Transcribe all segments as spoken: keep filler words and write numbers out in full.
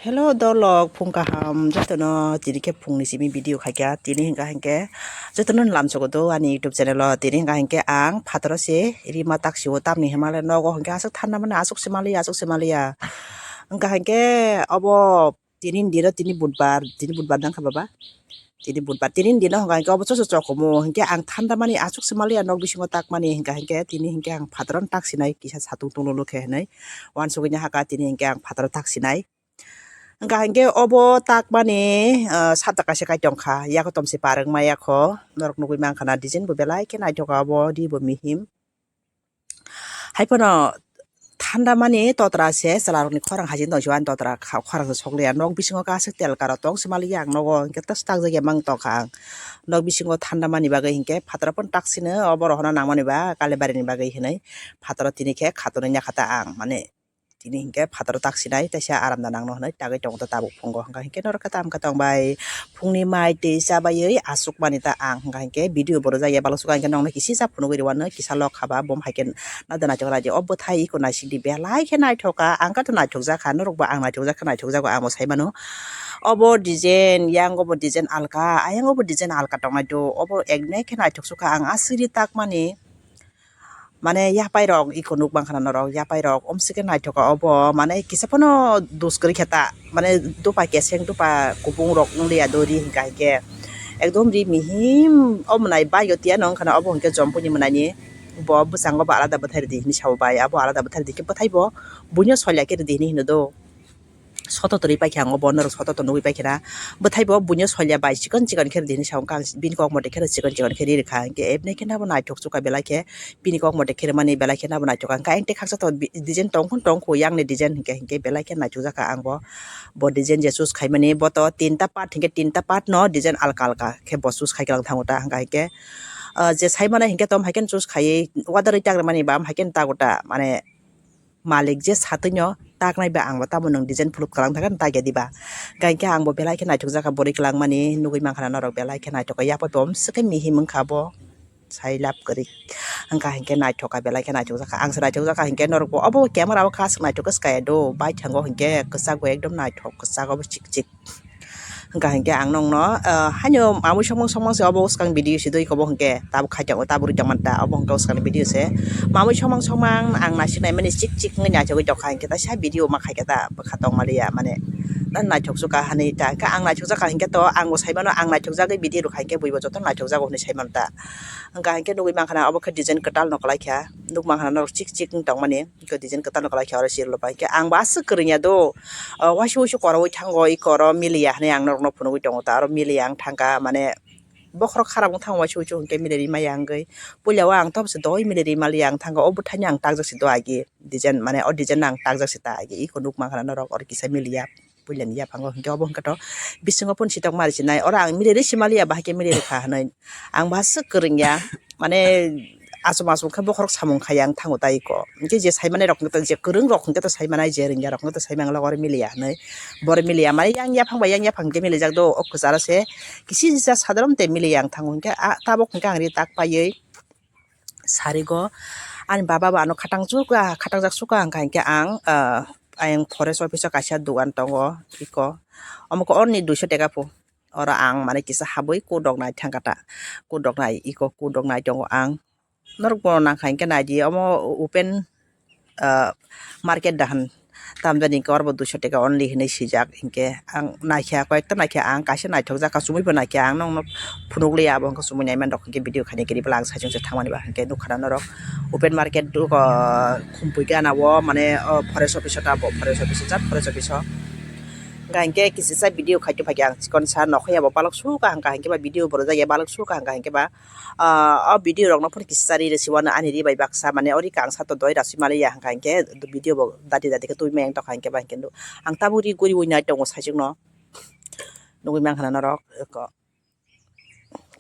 Hello dolok, phung kaham jotono. Tini khe phungni simi video khaikha. Tini hingka hinkhe jotono lamsogo do ani YouTube channel o. Tini hingka hinkhe ang phataro se rima taksio, tamni himale nogo hinkhe aswk thanda mani aswk se maliya, aswk se maliya. Hingka hinkhe obo tini dino, tini budbar, tini budbar nangkha baba. Tini budbar, tini dino hingka hinkhe obo choso chokomo hinkhe ang thanda mani aswk se maliya nok bisingo takmani hingka hinkhe tini hinkhe ang phataro taksinai kisa satung tunglo khe hinwi. Wansugwi haka tini hinkhe ang phataro taksinai. Hingka hinkhe obo takmani, ah, sata kaisa kai tongkha, yakotom se parwk ma yakho, norok nugwi mankha na design bo belai khe naithok, abo ri bo mihim. Haiphano thanda mani totra se chwla rokni khorang hajin tong sio, ani totra kha-, khorang se sokliya, nok bisingo kaisa telkar rok tong se maliya ang nogo, hinkhe tas takjak ya mang tongkha ang, nok bisingo thanda mani bagwi hinkhe phataro phano taksino obo rohorna nangmani ba Kalibarini bagwi hinwi phataro tini khe khatorwi yakha ta ang, mane. Tini hinkhe phataro taksinai, teisa aram da nangno hinwi tagwi tongo ta tabuk phungo. Hingka hinkhe norok khe tamo khe tong bai, phungni mai twi chabaiwi aswk mani ta ang. Hingka hinkhe video bo rwjak ya, balok swkang hinkhe nokno kisi sa phunugwi rwano, kisa lok khaba bom haikhe nadana chwng raidi. O bwthai iko naisik di, belai khe naithok kha, ang khe to naithok jak kha, norok bo ang naithok jak kha, naithok jago ang bo sai mano. Obo design, yang obo design alka, ayang obo design alka tongnai do, obo ekdom khe naithok sukha ang aswk ri takmani. Mane yapai rok iko nuk mankha na norok, yapai rok omsike naithoka obo, mane kisa phano dos kwrwi khe ta, mane dopa keseng dopa kupung rok wng liya do ri hingka hinkhe ekdom ri mihim. O mwnai baio tiya no wngkha na, obo hinkhe jompui ni mwnai ni, bo bwskango bo alada bwthai rwdi hinwi sabo bai, abo alada bwthai rwdi khe bwthai bo buino soilya khe rwdi hinwi hino do. Soto torwi paikha ang, obo norok soto to nugwi paikha na. Bwthai bo buino soilya bai chikon chikon khe rwdi hinwi sa wngkha ang, bini kok mote khe chikon chikon khe ri rwkha. Hinkhe ebini khe nabo naithok sukha belai khe, bini kok mote khe rwmani belai khe nabo naithok kha. Hinkhe ayang tei khaksa to bi-, design tong khon tong kho, yang ni design hinkhe, hinkhe belai khe naithok jakha ang bo. Bo design je choose khaimani, bo to tinta part hinkhe, tinta part no design alka alka khe bo choose khai kwlang thango ta. Hingkha hinkhe, ah, je sai mano hinkhe tom hai khe choose khaiwi wadarwi tak rwmani ba am hai khe tago ta, mane malik je satwino taknai ba ang bo tamo nwng design phuluk kwlang thangkhe tak ya diba. Hingkha hinkhe ang bo belai khe naithok jakha, bwrwi kwlangmani nugwi mankha na norok belai khe naithok kha, yapo pom swkhe mihim wngkha bo. Sai lab kwrwi wngkha hinkhe naithok kha, belai khe naithok jakha, ang se naithok jakha hinkhe norok bo obo camera o kha aswk naithok khe swkaya do, bai thango hinkhe kwchak bo ekdom naithok, kwchak obo chik chik. Hingkha hinkhe ang nokno, ah, haino mamui songmang songmang se obo swkang video se dui kobo hinkhe tabuk khai tongo, tabuk ri tongmani ta, obo hinkhe swkang video se. Mamui songmang songmang ang naisik naimani chik chik wngwi naithogwi tongkha hinkhe, taisa video ma khaikhe ta bwkha tongmaliya, mane naithok sukha hinwi ta. Hinkhe ang naithok jakha hinkhe to, ang bo sai mano ang naithok jagwi video rwkha hinkhe buibo jotono naithok jago hinwi sai mano ta. Hingkha hinkhe nugwi mankha na obo khe design kwtal no kwlaikha, nuk mankha na norok chik chik wng tongmani. Hingke design kwtal no kwlai khe oro sir lopai. Hingke ang bo aswk kwrwngya do. O, waisa waisa koroui thango, iko oro miliya hinui ang norokno phunugui tongo ta. Oro miliya ang thangkha, mane, bokhorok kharap wng thango waisa waisa hingke milerui maya wngwi. Puila o ang tobose doi milerui maliya ang thangkha. O bwthaino ang takjak si do agi. Design, mane, o design no ang takjak si ta agi. Iko nuk mankha na norok oro kisa miliya. Puilani yaphango hingke obo hingke to bisingo phone sitok mari sinai. Oro ang milerui si maliya, bahai khe milerui kha hinui. Ang bo aswk kwrwngya, mane, achom achom khe bokhorok samung khaiya ang thango tai ko. Hingke je sai manai rok hingke to, je kwrwng rok hingke to sai manai, je rwngya rok hingke to sai manai, logo oro miliya hinui. Boro miliya, mane, yang yaphang bai yang yaphang hingke milijak do, o kwcharo se kisi kisa sadharon te miliya ang thango. Hingke a tabok hingke ang ri tak paiwi sarigo. Ani baba bo ano khatang chukha, khatangjak chukha hingkha hinkhe ang, ah, ayang forest office o kaisa dogan tongo iko. Omo khe oroni duiso teka pho. Oro ang mane kisa habwi kudok nai thangkha ta. Kudok nai iko, kudok nai tongo ang. Norok bo nangkha hinkhe naidi omo open, ah, market dahan. Tamjani hingke oro bo duiso teka only hinui swijak, hingke ang naikha, koyekta naikha, ang kaisa naithokjak, kasumui bo naikha, ang nokno phunukliya, abo hingke chumui naimani rok hingke video khaina kiri bwla ang saichung se thangmani ba hingke nukha na norok open market o khumpui gana o mane o forest office o ta bo forest office o jat forest office o hingka hingke kisisa video khaito phaikhe ang chikon sa nokho ya bo balok sukha hingka hingke ba video bo rwjak ya balok sukha hingka hingke ba. Ah, o video rok no phano kisa ri rw si wano ani ri bai baksa mane ori kangsa to doi rasi maliya hingka hinkhe video bo dati dati khe twi meng tokha hinkhe ba hinkhe ang tabuk ri guri wi nai tongo saichung no nugui mankha na norok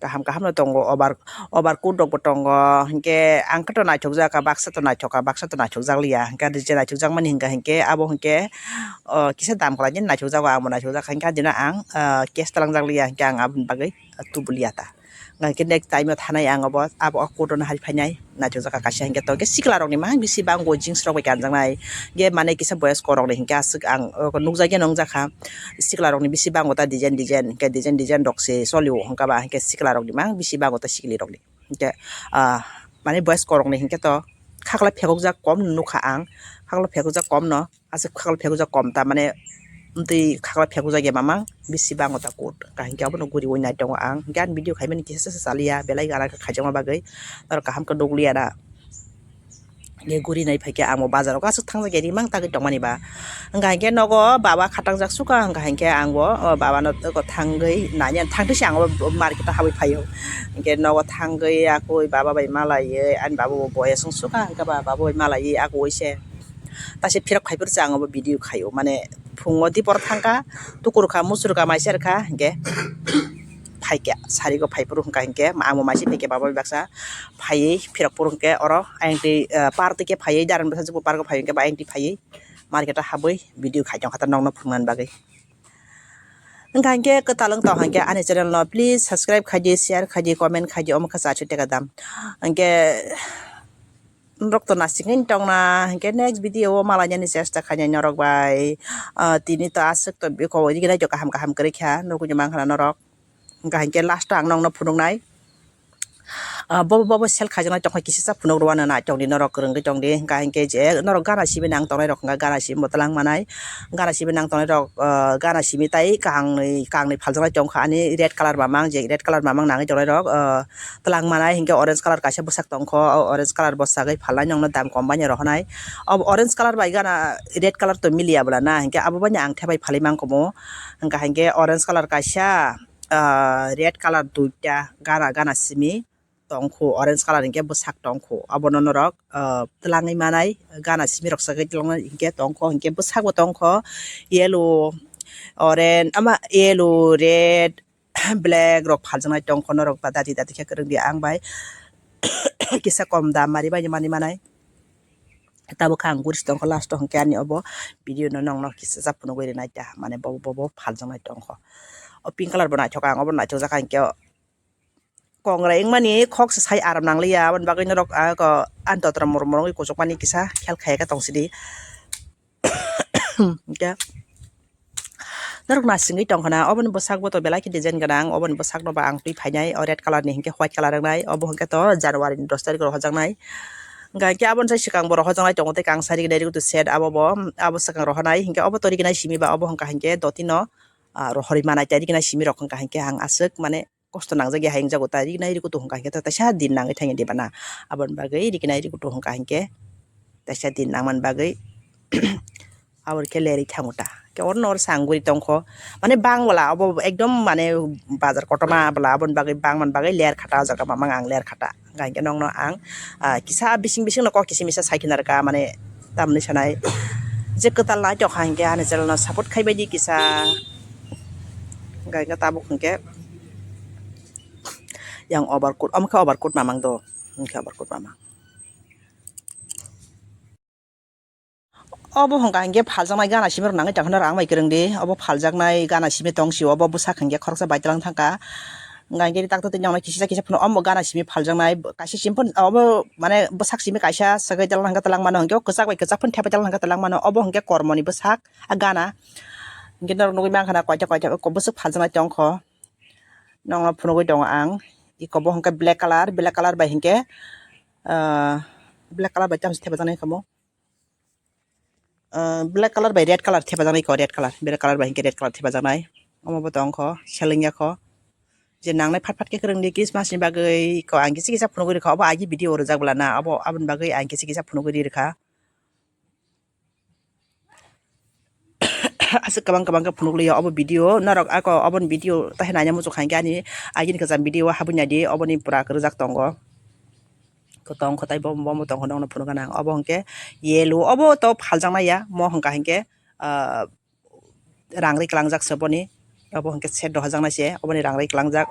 kaham kaham no tongo obar obar kut rok bo tongo hinkhe ang khe to naithok jak kha baksa to naithok kha baksa to naithok jak liya hinkhe je naithok jak mani hinkha hinkhe abo hinkhe kisa dam kwlai nini naithok jago ang bo naithok jak kha hinkhe adino ang cash twlang jak liya hinkhe ang aboni bagwi tubu liya ta. Hingke next time o thanai ang obo, abo o coat o no hari phainai, naithok jaka kaisa hingke to, hingke sikla rokni mang bisi bango jeans rok bai kanjaknai, hingke mane kisa boyos korokni hingke aswk ang, o, nukjakya nungjakha, sikla rokni bisi bango ta design design, hingke design design rok se solio, hingke ba hingke sikla rokni mang bisi bango ta sikli rokni, hingke, ah, mane boyos korokni hingke to khakla phekukjak kom nukha ang, khakla phekukjak kom no. Aswk khakal phekjak kom ta mane, twi khakal phekjak ya mamang bisi bango ta coat. Kaham khe abono guriwi nai tongo ang. Hingke ani video khaimani kisa se chaliya, belai gana khe khaijakma bagwi. Norok kaham khe nukliya na. Hingke guri nai phaikhe ang bo bazar o aswk thangjak ya rimang tangwi tongmani ba. Hingka hingke nogo baba khatangjak suka, hingka hingke ang bo, o, baba no thangwi nai, thangtwi se ang bo market o habwi phaio. Hingke nogo thangwi akui baba bai malaiwi, ani baba bo boyes wng suka, hingke ba baba bai malaiwi akui se. Taise phirok phaiphuru se ang obo video khaio, mane phungo dipor thangkha, tukurkha, musurkha, maiserkha, hingke phaikha, sarigo phaiphuru hingka hingke, amo maise phaikha baba bai baksa phaiwi phirok phuru hingke oro ayang twi, ah, par twi khe phaiwi darang bwsa jukbo park o phaiwi hingke ba ayang twi phaiwi market o habwi video khai tongkha ta nokno phunuknani bagwi. Hingka hingke kwtal wng tong hingke ani channel no please subscribe khaidi, share khaidi, comment khaidi, omo khe chasu teka dam. Hingke norok to nasingwi tongna, hingke next video o malainani chesta khainai norok bai. Ah, tini to aswk to biko riknai to kaham kaham kwrwi kha, nukgwi mankha norok. Hingka hingke last o ang nokno phunuknai. Ah, bobo bobo sel khaijaknai tongkha, kisisa phunuk rwna naitokni norok kwrwngwi tongdi, hingka hingke je norok gana simi nang tongnai rok hingka gana simi bo twlang manai, gana simi nang tongnai rok, ah, gana simi tai kahangni kangni phaljaknai tongkha ani red colour mamang, je red colour mamang nangwi tongnai rok, ah, twlang manai hingke orange colour kaisa bwsak tongkho, o orange colour bwsagwi phalnai nokno dam kom bai rohonai. O orange colour bai gana red colour to miliya bwla na, hingke abo bai ang thebai phalwi mangkomo, hingka hingke orange colour kaisa, ah, red colour duita gana, gana simi tongkho, orange colour hingke bwsak tongkho, abono norok, ah, twlangwi manai gana simi rok sagwi twlangna hingke tongkho, hingke bwsakbo tongkho yellow, orange, ama yellow, red, black rok phaljaknai tongkho, norok ba dati dati khe kwrwngdi ang bai kisa kom dam mari bai mani manai. Tabuk khe ang guri se tongkha last o hwnkhe ani obo video no nokno kisa sa phunugwi rwnai ta, mane bobo bobo phaljaknai tongkho. O pink colour bo naithok ang, obo naithok jak hinkhe kongrai wngmani khok se sai aram nangliya, aboni bagwi norok, ah, ko, ani totra morok morok wngwi kuchukmani kisa khel khaiya khe tongsidi. Hwnkhe norok nasingwi tongkha na, oboni bwsak bo to belai khe design gwnang, oboni bwsak no ba ang twi phainai, o red colour ni hinkhe white colour wngnai, obo hinkhe to January ni dos tarikh o rohorjaknai. Hwnkhe aboni sai swkang bo rohorjaknai tongo tei kang sari gwnai rwgwi to set abo bo, abo swkang rohornai hinkhe obo to rignai simi ba obo hwnkha hinkhe doti no, ah, rohorwi manai tei rignai simi rok hwnkha hinkhe ang aswk mane kosto nangjak ya hai wngjago ta, rignai rwgwi to hwnkha hinkhe to teisa din nangwi thangya diba na, aboni bagwi rignai rwgwi to hwnkha hinkhe teisa din nangmani bagwi. Aboni khe lerwi thango ta. Khe oro noro sangwi tongkho. Mane bang bwla obo ekdom mane bazar kotorma bwla aboni bagwi bangmani bagwi ler khata o jaga mamang ang ler khata. Hwnkha hinkhe nokno ang, ah, kisa bising bising no kok kisa misa sai khna rwkha mane tamni sanai. Je kwtal naithok kha hinkhe ani channel no support khai baidi kisa. Hwnkha hinkhe tabuk hinkhe yang overcoat, omo khe overcoat mamang do. Hinkhe overcoat mamang. Obo hwnkha hinkhe phaljaknai gana simi rok nangwi tongkha norok ang bai kwrwng di. Obo phaljaknai gana simi tong sio, obo bwsak hinkhe khoroksa bai twlang thangkha. Hwnkha hinkhe tak tak twi noknai kisa kisa phano omo gana simi phaljaknai kaisa simi phano obo mane bwsak simi kaisa swgwi twlang thangkha twlang mano hinkhe o kwchak bai kwchak phano thepai twlang thangkha twlang mano. Obo hinkhe kormoni bwsak a gana hinkhe norok nugwi mankha na koita koita bwswk phaljaknai tongkho. Nokno phunugwi tongo ang. Iko bo hinkhe black colour, black colour bai hinkhe, ah, black colour bai tamo se thepajaknai kamo. Ah, black colour bai red colour thepajaknai ko, red colour, black colour bai hinkhe red colour thepajaknai. Omo bo tongkho, selengya kho. Je nangnai phat phat khe kwrwngdi Christmas ni bagwi ko ang kisa kisa phunugwi rwkha. Obo agi video rwjak bwla na, abo aboni bagwi ang kisa kisa phunugwi rwkha. Aswk kwbang kwbang khe phunukliya obo video norok ako oboni video tahe naina muchuk khankhe ani agini kwcham video o habwi naidi oboni pura kwrwjak tongo. Kwtong kwtai bo bo tongkho nokno phunukgana ang obo hinkhe yellow obo to phaljaknai ya mo hwnkha hinkhe, ah, rang ri kwlangjak se boni obo hinkhe set rohorjaknai se oboni rang ri kwlangjak.